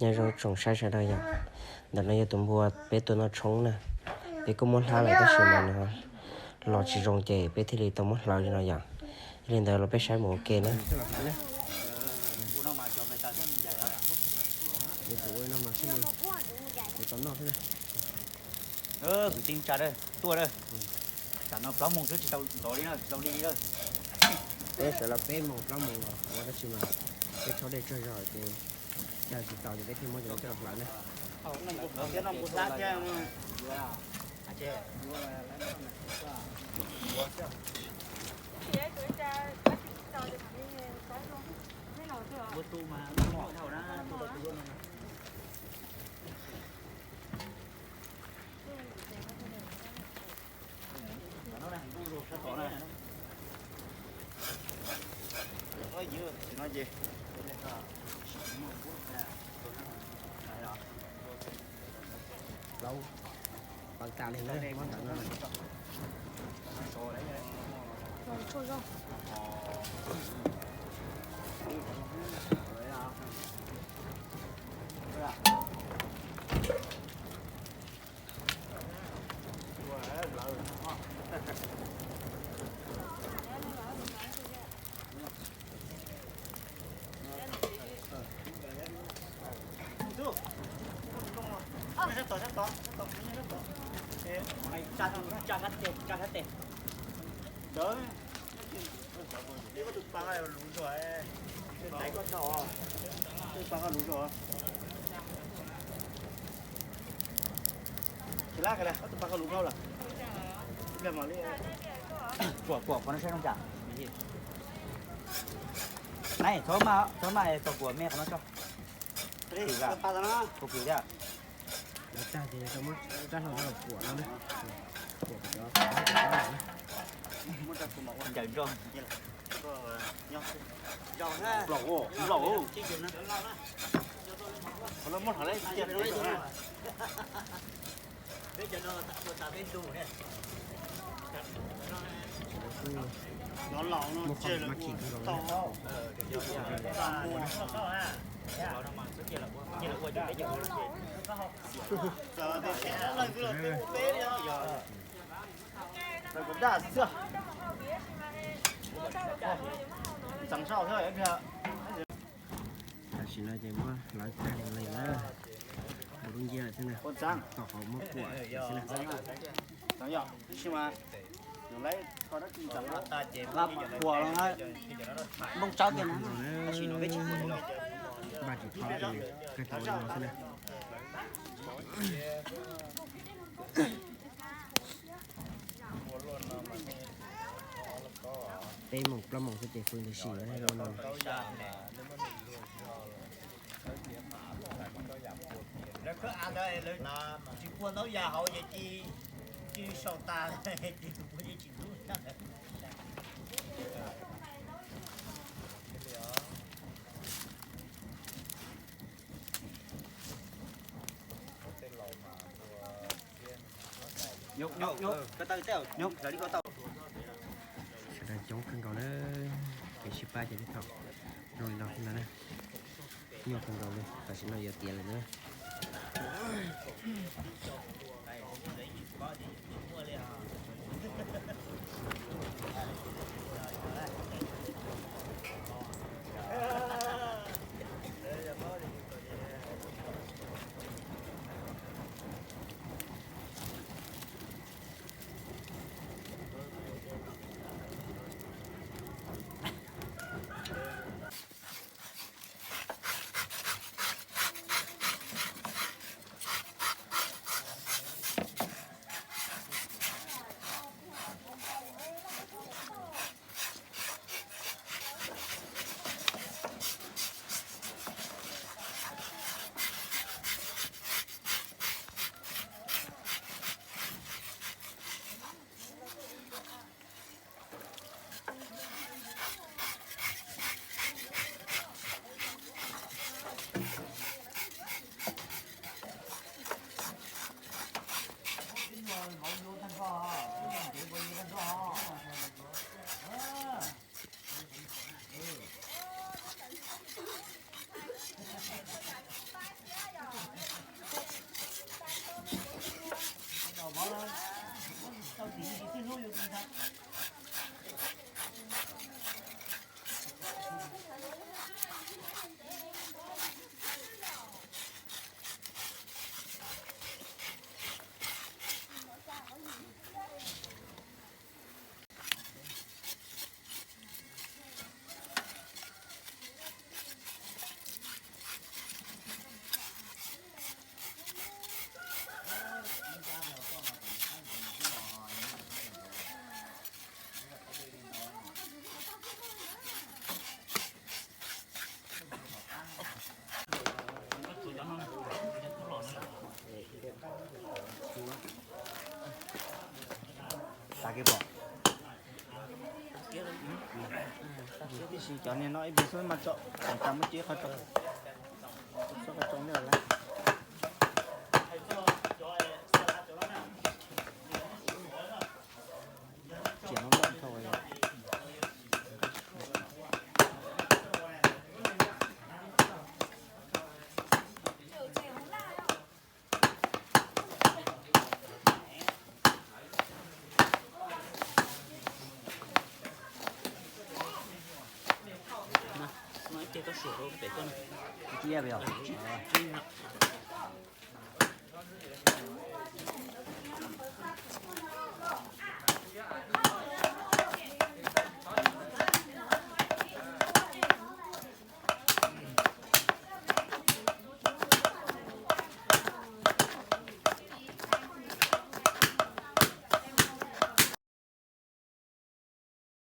Nyob zoo tsoom saib sawv daws yom, ntawm no yog tus npua peb tuaj noj tshoob na. Peb kuj muab hlab lawm tab sis mas nws los tsis zoo ces peb thiaj li tau muab hlawv li no yom. Yog li ntawd los peb saib mus ua ke na. Kwv tij neej tsa, tuaj, tam no plaub moos xwb tsis tau ntov li na, zoo li li. Peb sawv los peb moos plaub moos los ua tab sis mas peb tshob dej tsawg zog ces cas tsis tau ces peb thiaj muab cov no coj los hlawv na. Plaub, plaub tas li na, muab ntawm no. Kuam, kuam qhov no saib zoo cas. Nai, txhob maj, txhob maj, txog kuam me qhov no tso. Kuv plis thiab. Lawv tag ces tau muab rab hlau rau kuam no na. Kuam cov ncaws nrog. Nplaum, nplaum. Qhov no muab hlob lawm. Muab qhov mas khim nkaus na. Tam sim no ces muab hlawv tag li na, ua lub nciab lawm xwb na, tom qhov muab kuam xwb na. Npaj tsis tau ces kawg tau ua no xwb na. Peb moos plaub moos xwb ces fws ntawd sim no. Lawv khawb av ntawd lawv tsis pua ntaub yas hauv ces cia li sau tas ces tus pua yeej tsis ntub ntag. Sawv daws coob kawg nkaus na, kev sib pab ces thiaj tau zoo li no xwb ntag na. Nyuaj kawg nkaus li, tam sim no yuav tiav lawm na. Pom, tib si cov niag no ib pliag xwb mas tso, tas muab tso qhov tso, tso qhov tso ntej lawm. Tsis no loj dhau. Ib pliag pem os.